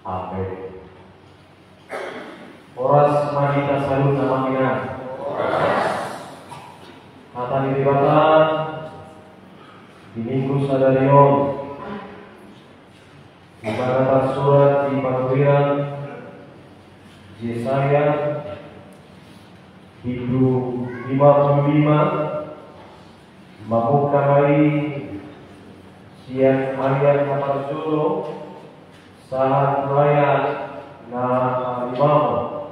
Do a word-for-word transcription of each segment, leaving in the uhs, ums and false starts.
Amen. Horas ma di hita saluhutna, amang inang. Hata ni Debata di Minggu sadari on, di mana tarsurat di panurirang Jesaya, bindu lima pulu lima, mamungka ma i sian ayat na parjolo sahat tu ayat na palimahon.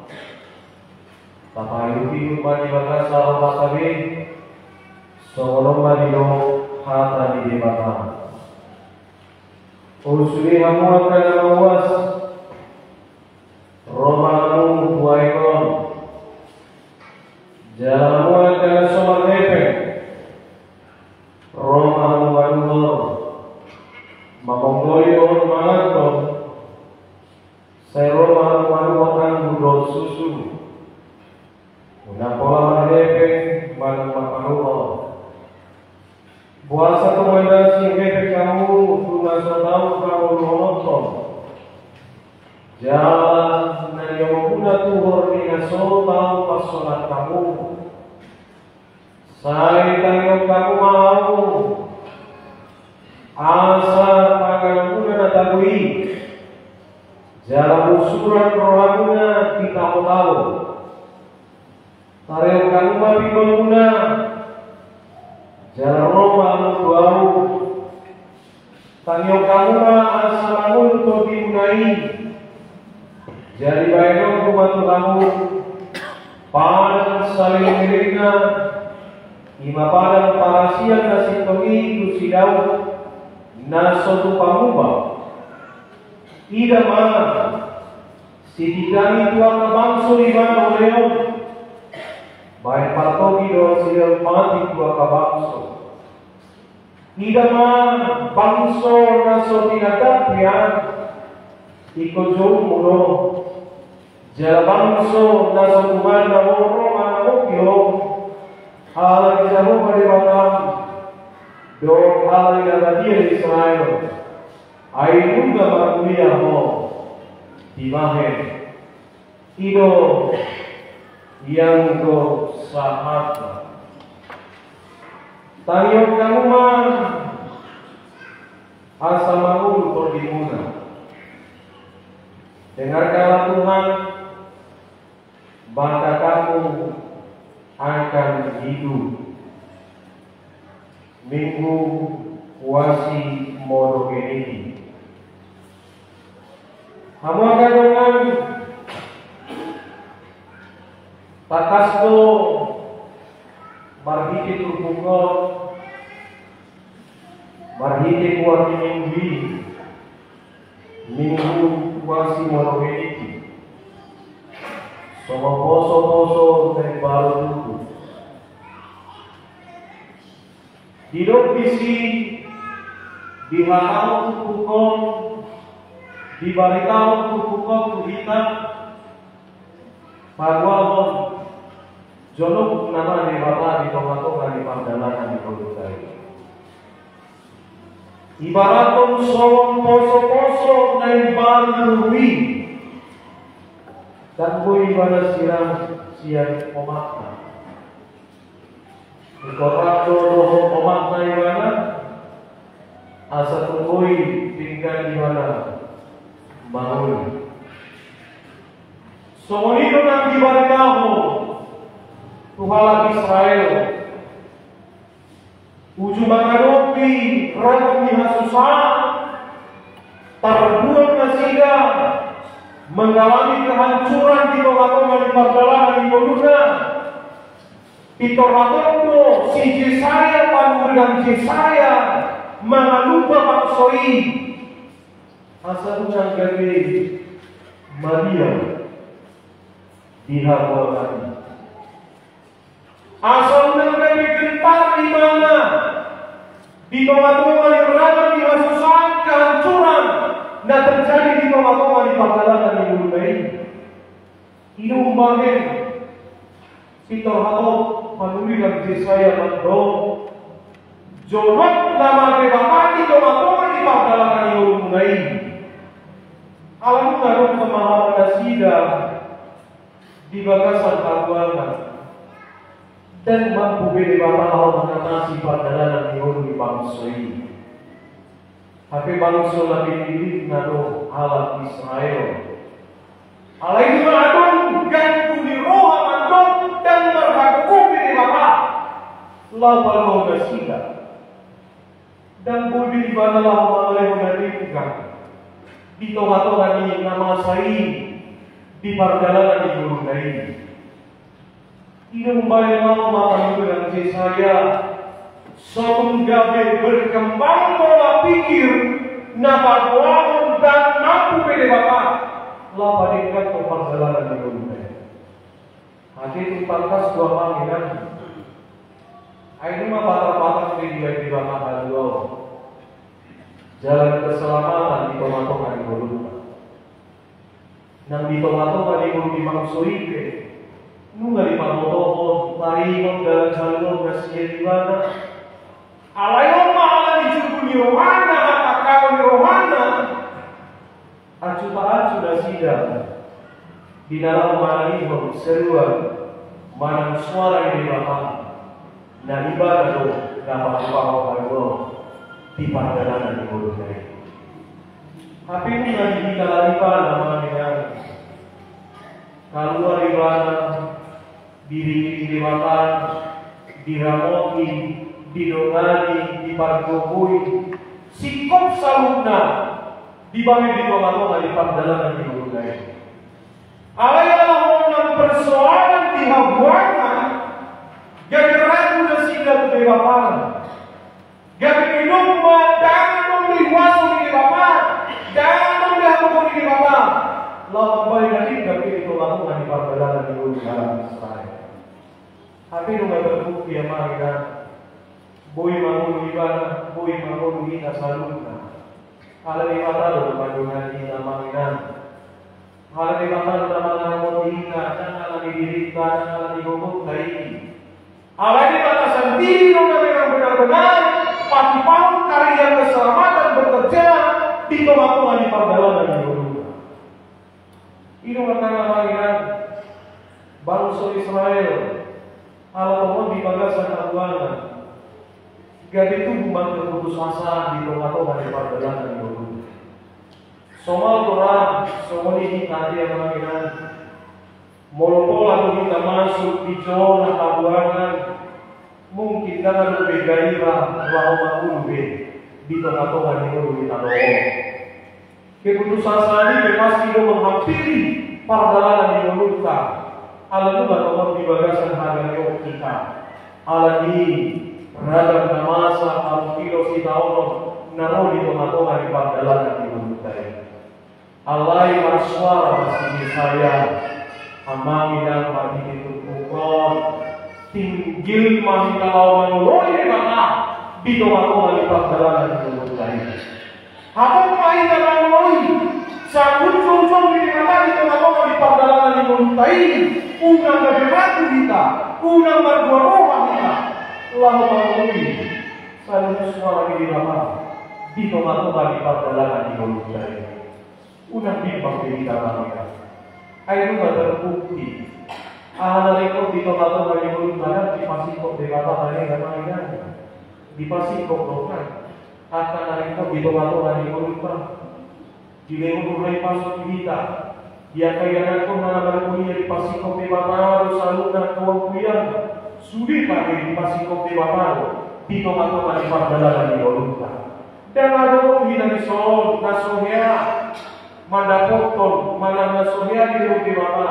Tapaihutihut ma di bagasan rohanta be, songon on ma didok hata ni Debata. O sude hamu angka na mauas, ro ma hamu tu aek on. Jala hamu angka na so marhepeng, ro ma hamu manuhor, mamonggoi dohot manganhon. Sai ro ma hamu manuhor anggur dohot susu. Unang pola marhepeng manang marmanuhor. Boasa tung mandasi hepeng hamu tu na so tau hangoluhononhon, jala na niongomuna tuhor di na so tau pansonang hamu? Sai tangihon hamu ma ahu, asa pangalumuna na tabo i, jala bosuran rohamuna di tabo-tabo. Tarehon hamu ma pinggolmuna, jala ro ma hamu tu ahu. Tangihon hamu ma asa mangolu tondimuna i. Jadi bahenonku ma tu hamu, padang saleleng-lelengna, i ma padang parasian na sintong i tu si Daud, na so tupa muba. Ida ma, sitindangi tu angka bangso ibana ulaon, bahen partogi dohot sileon mati tu angka bangso. Ida ma, bangso na so tinandam pe ahu, ingkon joummu do. Jala bangso na so tumanda ho ro manangiangi ho, ala ni Jahowa Debatam, dohot ala ni na badia di Israel, ai nunga marmulia ho dibahen. I do ianggo sahatna. Tangihon hamu ma asa mangolu tondimuna. Dengarkanlah Tuhan, maka kamu akan hidup. Minggu Quasimodogeniti. Hamu angka dongan, tangkas do marhite turpuk on, marhite goar ni Minggu i, Minggu Quasimodogeniti, songon posoposo na imbaru tutu. Didok disi, dihatahon turpuk on, dibaritahon turpuk on tu hita, paboahon jonok nama ni Debata di tongatonga ni pardalanan ni ngolunta i. Ibarathon songon posoposo na imbaru tutu i, ndang boi ibana sirang sian omakna. Ingkon rap do dohot omakna ibana, asa tung boi denggan ibana mangolu. Songon i do nang dibaritahon tu halak Israel. Uju mangadopi ragam ni hasusaan, tarbuang nasida, mengalami kehancuran di tongatonga ni pardalanan ni ngoluna. Pintor hatop do si Jesaya, panurirang Jesaya, mangalupa bangso i, asa unang gabe madiam di habuangan i. Asa unang gabe gentar ibana di tongatonga ni ragam ni hasusaan, kehancuran na terjadi di tongatonga ni pardalanan ni ngoluna i. I do umbahen pintor hatop panurirang Jesaya mandok, jonok nama Debata di tongatonga ni pardalanan ni ngolumuna i. Ala nunga adong pemahaman nasida di bagasan habuangan, ndang mampu be Debata laho mangatasi pardalanan ni ngolu ni bangso i. Hape bangso na pinillitna do halak Israel. Alai nunga adong ganggu ni roha mandok ndang marhagogoon be Debata laho paluahon nasida. Ndang boi be Ibana laho mangalehon na denggan di tongatonga ni na masa i di pardalanan ni ngoluna i. I do umbahen laho ma pangidoan ni Jesaya, songon gabe berkembang pola pikir na paboahon ndang mampu be Debata laho padengganhon pardalanan ni ngoluna i. Ate tung tangkas do amang inang. Ai nunga patapatap be dibahen Debata haluaon, jalan keselamatan di tongatonga ni ngolunta. Nang di tongatonga ni ngolu ni bangso i pe nunga dipabotohon taringot dalan haluaon na sian Ibana. Alai on ma ala ni jugul ni rohana, hatangkaon ni rohana, ancu paancu nasida di na laho manangihon seruan manang suara ni Debata, na Ibana do na paboahon haluaon di pardalanan ni ngoluna i. Hape nunga di hita lari Ibana mangenang, kaluar Ibana, diringkoti Debata, diramoti, didongani, dipargogoi, singkop saluhutna dibahen di tongatonga ni pardalanan ni ngoluna i. Alai ala on nang persoalan di habuangan, gabe ragu nasida tu Debata. Gabe didok ma ndang adong be huaso ni Debata, ndang adong be hagogoon ni Debata laho mambahen na denggan be di tongatonga ni pardalanan ni ngolu ni halak Israel. Hape nunga terbukti amang inang, boi mangolu Ibana, boi mangolu hita saluhutna. Ala Debata do na mandongani hita amang inang. Ala Debata do na mangaramoti hita, ndang ala ni dirinta, ndang ala ni gogonta i. Alai Debata sandiri do na memang benar-benar patupahon karya keselamatan bekerja di tongatonga ni pardalanan ni ngoluna. I do umbahen amang inang, bangso Israel, ala tongon di bagasan habuangan, gabe tubu ma keputusasaan di tongatonga ni pardalanan ni ngoluna. Somal do ra songon i hita ate amang inang. Molo pola do hita masuk di zona habuangan, mungkin ndang adong be gairah laho mangolu be di tongatonga ni ngolu ni tano on. Keputusasaan i pe pasti do menghampiri pardalanan ni ngolunta. Ala nunga tongon di bagasan hagareon hita, ala ni ragam na masa alu tilo sitaonon na ro di tongatonga ni pardalanan ni ngolunta i. Alai marsuara ma si Jesaya, amang inang, marhite turpuk on, tinggil ma hita laho mangoloi Debata di tongatonga ni pardalanan ni ngolunta i. Hatop ma hita mangoloi, sangkut jongjong ni Debata di tongatonga ni pardalanan ni ngolunta i. Unang gabe ragu hita, unang margoar roha hita laho mangoloi saluhut suara ni Debata di tongatonga ni pardalanan ni ngolunta i. Unang bimbang be hita amang inang. Ai nunga terbukti, aha na ringkot di tongatonga ni ngolunta dipasingkop Debata, amang inang. Dipasingkop do kan angka na ringkot di tongatonga ni ngolunta. Dilehon do haipason di hita. Di angka ianakhonna na markuliah dipasingkop Debata do saluhutna, angka uang kuliahna. Sude tahe dipasingkop Debata do di tongatonga ni pardalanan ni ngolunta. Ndang adong hita dison na so hea mandapothon manang na so hea dilehon Debata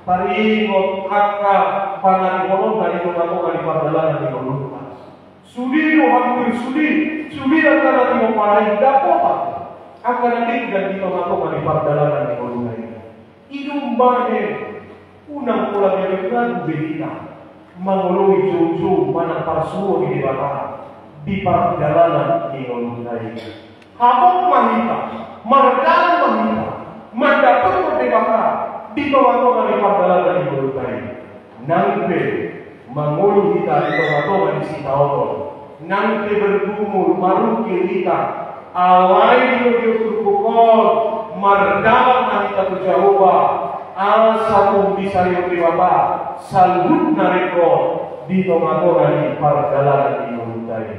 taringot angka panarihononta di tongatonga ni pardalanan ni ngolunta. Sude do, hampir sude, sude angka na tingkos panaen dapotan angka na denggan di tongatonga ni pardalanan ni ngoluna i. I do umbahen unang pola gabe ragu be hita mangoloi joujou manang parsuo ni Debata di pardalanan ni ngolunta i. Hatop ma hita, mardalan ma hita mandapothon Debata di tongatonga ni pardalanan ni ngolunta i. Nang pe mangolu hita di tongatonga ni sitaonon, nang pe bergumul marungkil hita, alai dilehon do turpuk on Mardalan ma hita tu Jahowa, asa tung disarihon Debata saluhutna ringkot di tongatonga ni pardalanan ni ngolunta i.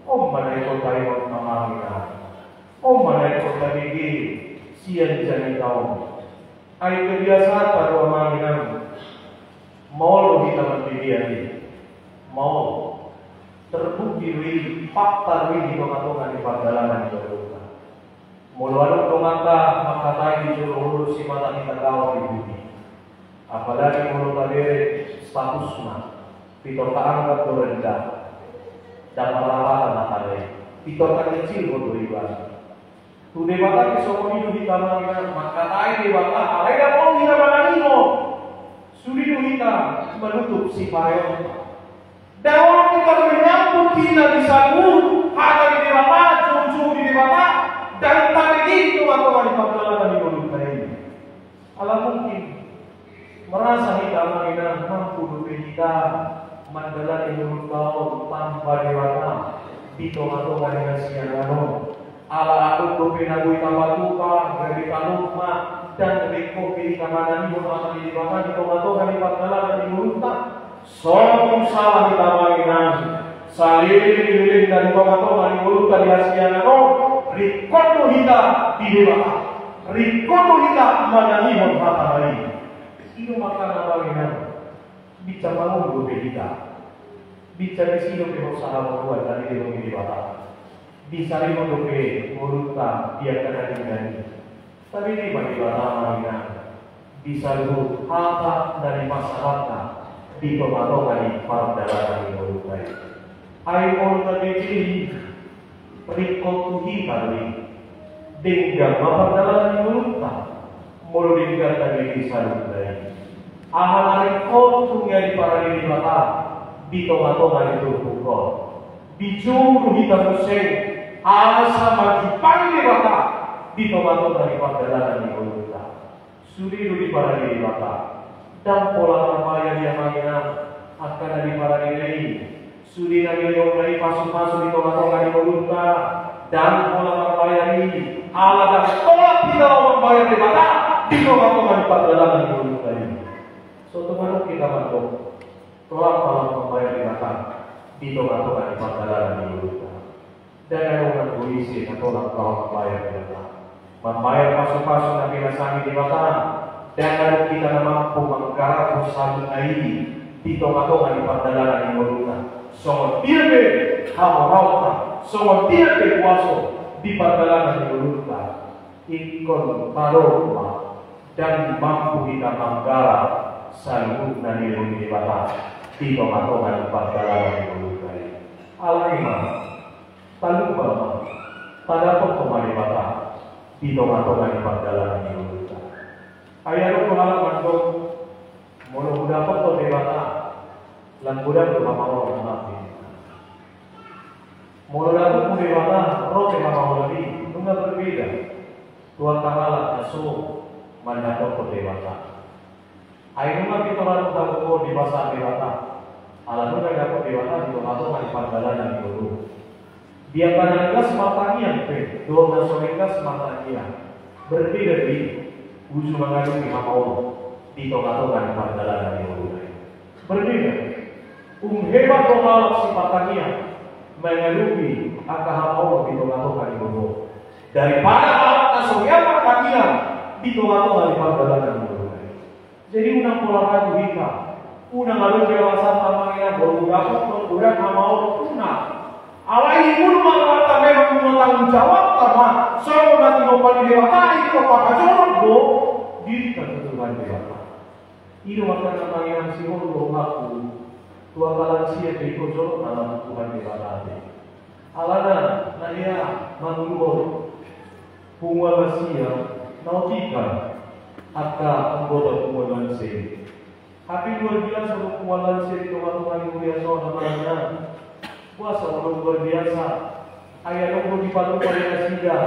On ma na ingkon taingot, amang inang. On ma na ingkon tabege sian jamita on. Ai kebiasaanta do, amang inang, maol do hita mambege ate. Maol. Terbukti do i, fakta do i di tongatonga ni pardalanan ni ngolunta. Molo adong donganta mangkatai di jolo, olo do simata hita gaor di bumi. Apalagi molo taberek statusna, pintor taanggap do rendah. Dang marrapatan hata i, pintor takecilhon do ibana. Tu Debata pe songon i do hita, amang inang, mangkatai Debata, alai dang olo hita manangihon. Sude do hita manutup sipareonta. Dang olo hita menyambut hita di saluhut hata ni Debata, joujoujou ni Debata, dang tabege di tongatonga ni pardalanan ni ngolunta i. Ala mungkin merasa hita, amang inang, mampu dope hita mandalani ngolunta on tanpa Debata di tongatonga ni hasiangan on. Ala adong dope na boi tapatupa, gabe tanompa, dang ringkot be hita manangihon hata ni Debata di tongatonga ni pardalanan ni ngolunta. Songon sala hita, amang inang, saleleng ni lelengna di tongatonga ni ngolunta di hasiangan on, ringkot do hita di Debata. Ringkot do hita manangihon hatana i. I do makana, amang inang, binsa pangulo dope hita. Binsa disi dope hosa hamu Tuhan na nilehon ni Debata. Disarihon dope ngolunta di angka na denggan i. Tabege ma Debata, amang inang, di saluhut hata na nipasahathon di tongatonga ni pardalanan ni ngolunta i. Ai molo tabege i, ringkot tu hita do i. Denggan ma pardalanan ni ngolunta molo denggan tabege saluhutna i. Aha na ringkot tung na diparade Debata di tongatonga ni turpuk on? Dijou do hita muse asa manjumpai Debata di tongatonga ni pardalanan ni ngolunta. Sude do diparade Debata. Dang pola marbayar i, amang inang, angka na diparadena i. Sude na nilehonna i pasupasu di tongatonga ni ngolunta. Dang pola marbayar i. Ala dang tolap hita laho mambayar Debata di tongatonga ni pardalanan ni ngolunta i. So tung adong hita mandok tolap ma laho mambayar Debata di tongatonga ni pardalanan ni ngolunta. Dang adong nanggo ise na tolap laho mambayar Debata, mambayar pasupasu na pinasahat ni Debata. Dang adong hita na mampu manggarap saluhutna i di tongatonga ni pardalanan ni ngolunta. Songon dia pe hamoraonta, songon dia pe huaso di pardalanan ni ngolunta, ingkon tadok ma, dang mampu hita manggarap saluhutna nilehon ni Debata di tongatonga ni pardalanan ni ngolunta i. Alani i ma, taluba ma, tadapothon ma Debata di tongatonga ni pardalanan ni ngolunta. Ai adong do halak mandok, molo hudapothon Debata, lam godang do hamaolon, ninna. Molo dapotmu Debata, ro pe hamaolon i. Nunga berbeda tu angka halak na so mandapothon Debata. Ai nunga pintor adong hagogoon dipasahat Debata, ala nunga dapot Debata di tongatonga ni pardalanan ni ngolu. Di angka na ringgas martangiang pe dohot na so ringgas martangiang, berbeda do i uju mangadopi hamaolon di tongatonga ni pardalanan ni ngolu. Berbeda. Umhebat do halak sipartangiang mangadopi angka hamaolon di tongatonga ni ngolu daripada halak na so hea martangiang di tongatonga ni pardalanan ni ngolu. Jadi unang pola ragu hita. Unang adong be alasan, amang inang, molo hudapothon godang hamaolon, unang. Alai i molo marhata memang nunga tanggung jawabta ma songon na tinopa ni Debata, ingkon parhajolon do dirinta tu Tuhan Debata. I do makana, amang inang, sihol do rohangku tu angka lansia pe ingkon jolok ma tu Tuhan Debata be. Alana na hea manguluhon punguan lansia, na otik angka anggota punguan lansia i. Hape luar biasa do punguan lansia di tongatonga ni huria on, amang inang. Boasa olo luar biasa? Ai adong do dipatupa di nasida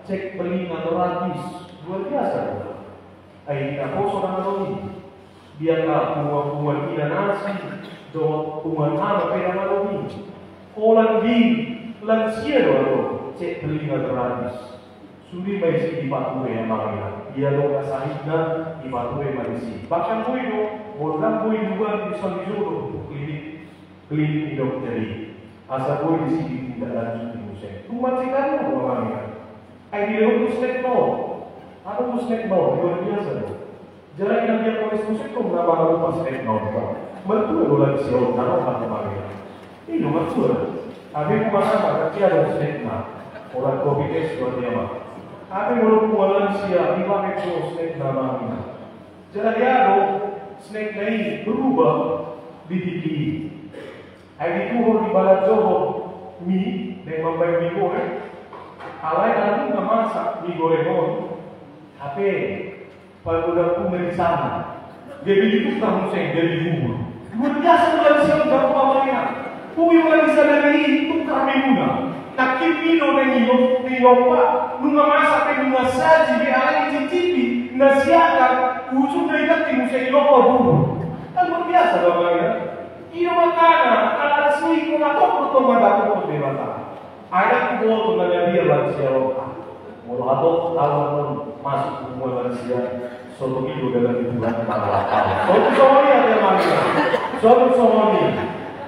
cek telinga gratis. Luar biasa do. Ai di naposo na adong i. Di angka punguan-punguan ina nasi dohot punguan ama pe na adong i. Holan di lansia do adong cek telinga gratis. Sude ma disi dipature, amang inang. Ia do na sahitna dipature ma disi. Bahkan boi do, molo ndang boi duga, dison dijou do tu klinik, klinik ni dokter i. Asa boi disi ditindaklanjuti muse. Tung mancit hamu, amang inang. Ai dilehon tu snack na on. Adong tu snack na on, luar biasa do. Jala inang Diakones muse tung na mangalo pas snack na on. Martua do lansia on, na ro hata mari. I do martua. Hape humanama, berarti adong snack na. Ora kopi es do dia ma. Hape molo humanama lansia, dipakai do snack na, amang inang. Jala dia do snack na i berubah di tingki i. Ai dituhor, dibalanjohon mi, naeng mambaen mi goreng. Alai ndang nunga masak mi goreng on. Hape pagodangkon ma di sana. Gabe ditukar muse jadi bubur. Luar biasa do lansia on, amang inang. Boi ma di sana, i tukar menuna. Nangkin mi do naeng diompa, nunga masak pe, nunga saji be, alai dicicipi na siakan, ujungna diganti muse diompa bubur. Kan luar biasa do, amang inang. I do makana, ala sui ko na tong do tong mandapothon Debata. Ai ndang huboto na dia lansia on. Molo hatop awan on masuk tu hubungan lansia, so tung i do dalan ni Tuhan mangalap awan. So tung songon i, ate, amang inang. So tung songon i.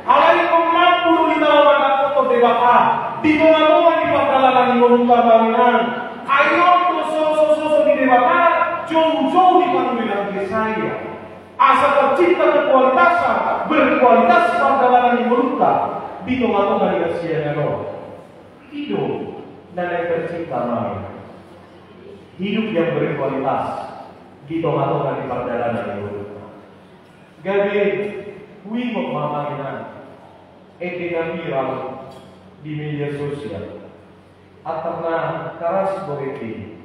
Alai ingkon mampu do hita mandapothon Debata di tongatonga ni pardalanan ni ngolunta, amang inang. Ai on do sosososo ni Debata, joujou di panurirang Jesaya. Asa tercipta kekualitasan, berkualitas pardalanan ni ngolunta di tongatonga ni hasiangan on. I do na naeng tercipta, amang inang. Hidup yang berkualitas di tongatonga ni pardalanan ni ngolunta. Gabe huingot ma, amang inang, ende na viral di media sosial. Antar na karas do ende i.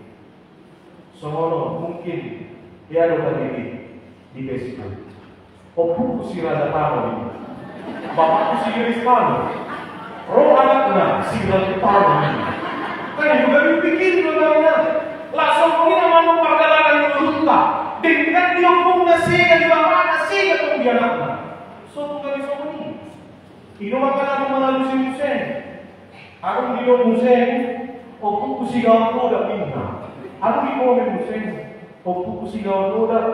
Songon on, mungkin dia do tadi di, di Facebook. Ompuku si Raja Tano i. Bapakku si Gadis Tano. Ro anakna si Ratu Tano i. Kan i do gabe hupikiri do, amang inang. Laos songon i ma nang pardalanan ni ngolunta. Denggan di ompungna, sega di bapakna, sega tong di anakna. So tung gabe songon i. I do makana adong mangalusi muse. Adong didok muse, ompuku si Gaot Lodak ninna. Adong didok muse, ompuku si Gaot Lodak,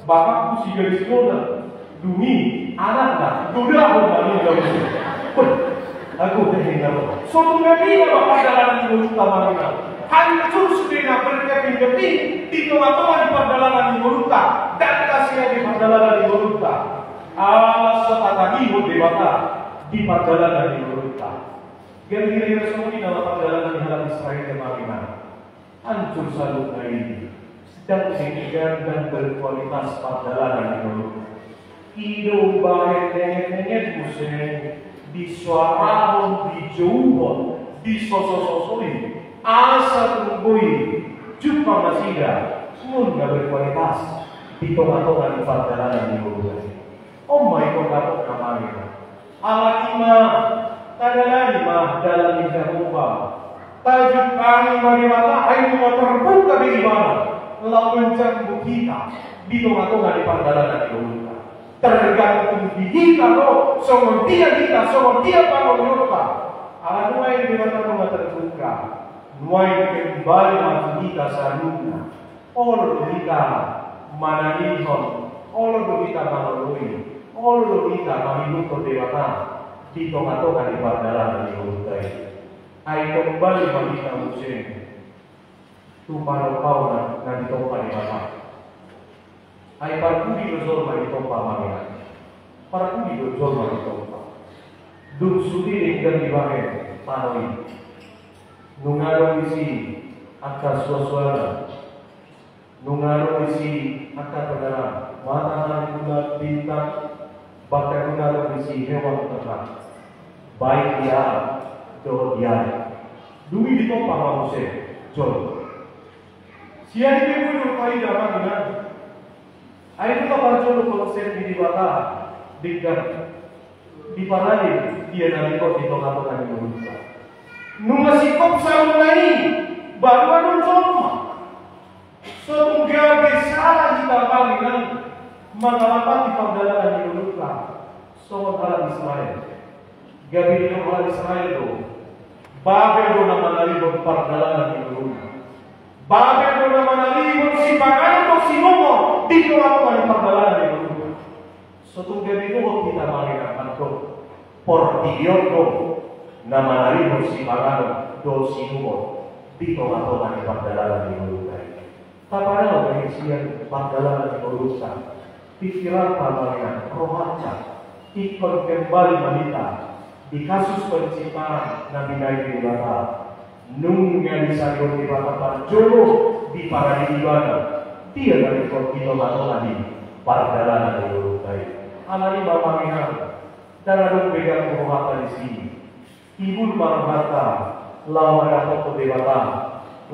bapakku si Gadis Lodak. Dung i anakna dodahon ma ninna muse. Weh, ago, hehe, na ro. So tung gabe i ma pardalanan ni ngolunta, amang inang. Hancur sudena berkeping-keping di tongatonga ni pardalanan ni ngolunta. Ndang tasiadi pardalanan ni ngolunta. Ala so tatangihon Debata di pardalanan ni ngolunta. Gabe hira-hira songon i nama pardalanan ni halak Israel, amang inang. Hancur saluhutna i. Ndang denggan, ndang berkualitas pardalanan ni ngolunta. I do umbahen nenget-nenget muse disoarahon, dijouhon, disosososoi. Asa tung boi jumpang nasida ngolu na berkualitas di tongatonga ni pardalanan ni ngolunta i. On ma ingkon dapot na marina. Alani ma, tadalani ma dalan ni Jahowa. Tajumpangi ma Debata, ai nunga terbuka be Ibana laho menjangkau hita di tongatonga ni pardalanan ni ngolunta. Tergantung di hita do, songon dia hita, songon dia pangalahonta. Ala nuaeng Debata nunga terbuka, nuaeng kembali ma tu hita saluhutna. Olo do hita manangihon, olo do hita mangoloi, olo do hita mangihuthon Debata di tongatonga ni pardalanan ni ngolunta i. Ai kembali ma hita muse tu panompaon na ditompa Debata. Ai parpudi do jolma ditompa, amang inang. Parpudi do jolma ditompa. Dung sude denggan dibahen tano i, nunga adong disi angka suansuanan. Nunga adong disi angka pengarang, matahari, bulan, bintang, bahkan nunga adong disi hewan ternak, baik di alam dohot di ari. Dung i ditompa ma muse jolma. Sian i pe boi do paida, amang inang. Ai nunga parjolo konsep ni Debata denggan. Diparade ia na ringkot di tongatonga ni ngolunta. Nunga singkop saluhutna i, baru adong jolma. So tung gabe sala hita, amang inang, mangalapati pardalanan ni ngolunta songon halak Israel. Gabe didok halak Israel do, Babel do na manarihon pardalanan ni ngolunta. Babel do na manarihon sipanganon dohot siinumon di tongatonga ni pardalanan ni ngoluna. So tung gabe gogo hita manang na mandok portibi on do na manarihon sipanganon dohot siinumon di tongatonga ni pardalanan ni ngoluna i. Tapadao ma i sian pardalanan ni ngolunta, pikiranta manang rohanta, ingkon kembali ma hita di kasus penciptaan na binahen Debata. Nunga disarihon Debata parjolo, diparade Ibana, dia na ringkot di tongatonga ni pardalanan ni ngolunta i. Alani i ma manang na, ndang adong be ganggu rohanta disi. Tibur ma rohanta laho mandapothon Debata,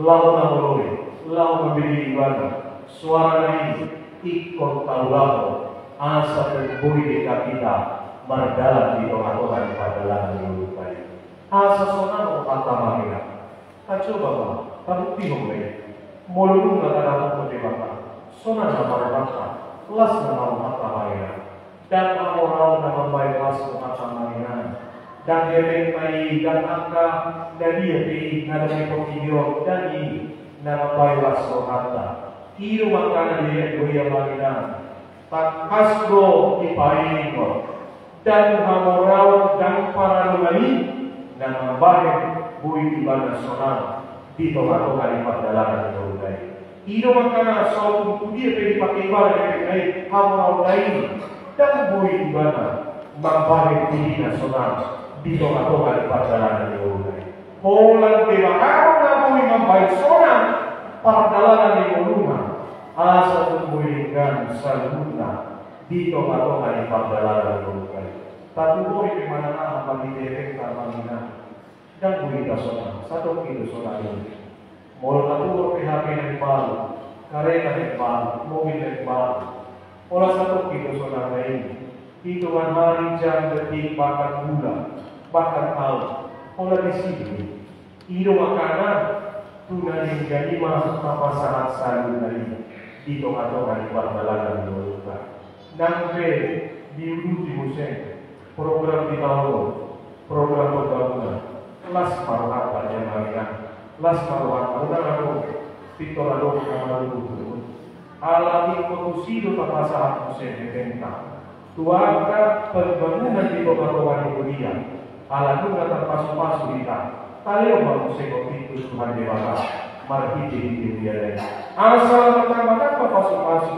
laho mangoloi, laho mambege Ibana. Soarana i ingkon taulahon asa tung boi denggan hita mardalan di tongatonga ni pardalanan ni ngolunta i. Asa sonang rohanta manang na. Tacoba ma, tabuktihon ma i. Molo nunga tadapothon Debata, sonang nama rohanta, las nama rohanta manang na. Ndang hamoraon na mambahen las rohanta manang na. Ndang hepengta i, ndang angka na dia pe i na adong di portibi on, ndang i na mambahen las rohanta. I do ma angka na dia pe i manang na. Tangkas do dipaingot, ndang hamoraon, ndang parange i na mambahen boi ibana sonang di tongatonga ni pardalanan ni ngoluna i. I do ma angka na so tung tu dia pe dipake ibana hepengna i, hamoraonna i, ndang boi ibana mambahen dirina sonang di tongatonga ni pardalanan ni ngoluna i. Holan Debata do na boi mambahen sonang pardalanan ni ngoluna, asa tung boi denggan saluhutna di tongatonga ni pardalanan ni ngoluna i. Tatuboi pe manang aha marhite hepengta manang na, ndang boi hita sonang, satongkin do sonang i. Molo tatubor pe H P na imbaru, kareta na imbaru, mobil na imbaru, holan satongkin do sonangna i. Hitungan hari, jam, detik, bahkan bulan, bahkan taon, holan disi do i. I do ma angka na, tu na denggan i ma tapasahat saluhutna i di tongatonga ni pardalanan ni ngolunta. Nang pe diuduti muse program di taon on, program pembangunan, las ma rohanta, dia manang na, las ma rohanta, unang adong pintor adong na marungut-ungut. Ala ingkon tusi do tapasahat muse hepengta tu angka pembangunan di tongatonga ni huria. Ala nunga tarpasupasu hita, talehon ma muse gonting tu Tuhan Debata marhitehite huria na i, asa lam martamba-tamba pasupasu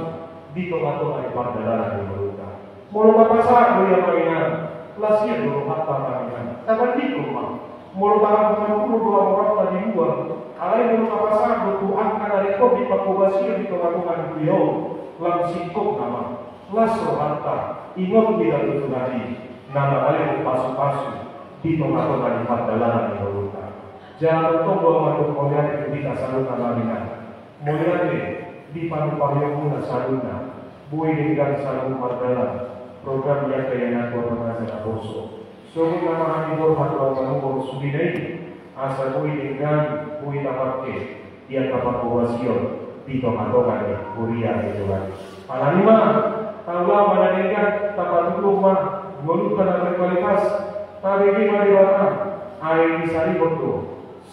di tongatonga ni pardalanan ni ngolunta. Molo tapasahat do ia manang na, las ia do rohanta manang na. Tabandingkon ma. Molo tahampulhon do hamoraonta di luar, alai molo tapasahat do tu angka na ringkot diparhobasion di tongatonga ni huria on, lam singkop nama. Las rohanta, ingot hita tu Tuhan i na mangalehon pasupasu di tongatonga ni pardalanan ni ngolunta. Jala tongtong do ahu mandok mauliate tu hita saluhutna manang na. Mauliate di panumpahion muna saluhutna, boi denggan saluhut mardalan program di angka ianakhon remaja naposo. Sogot nama hami borhat laho manungkun sugena i, asa boi denggan, boi tapake di angka parhobasion di tongatonga ni huria ni Tuhan. Alani i ma, taulahon ma na denggan, tapatuduhon ma ngolunta na berkualitas, tabege ma Debata, ai disarihon do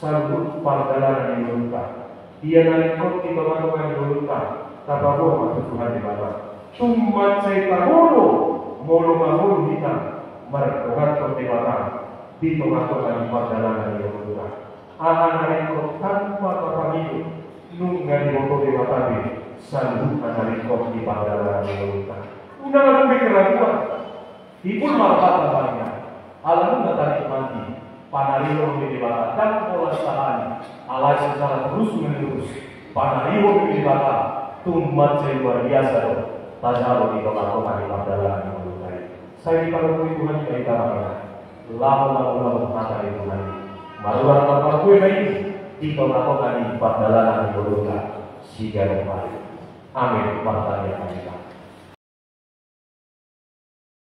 saluhut pardalanan ni ngolunta. Dia na ringkot di tongatonga ni ngolunta, tapaboa ma tu Tuhan Debata. Tung mansai tabo do molo mangolu hita mardongankon Debata di tongatonga ni pardalanan ni ngolunta. Aha na ringkot tanpa tapangido, nunga diboto Debata be saluhutna na ringkot di pardalanan ni ngolunta. Unang adong be keraguan. Tibur ma rohanta manang na, ala nunga tanikmati panarihon ni Debata, ndang holan sahali, alai secara terus menerus panarihon ni Debata tung mansai luar biasa do tajalo di tongatonga ni pardalanan ni ngolunta i. Sai dipargogoi Tuhan i ma hita manang na, laho mangulahon hata ni Tuhan i. Marurat marpargogoi ma i di tongatonga ni pardalanan ni ngolunta siganup ari. Amin. Martangiang ma hita.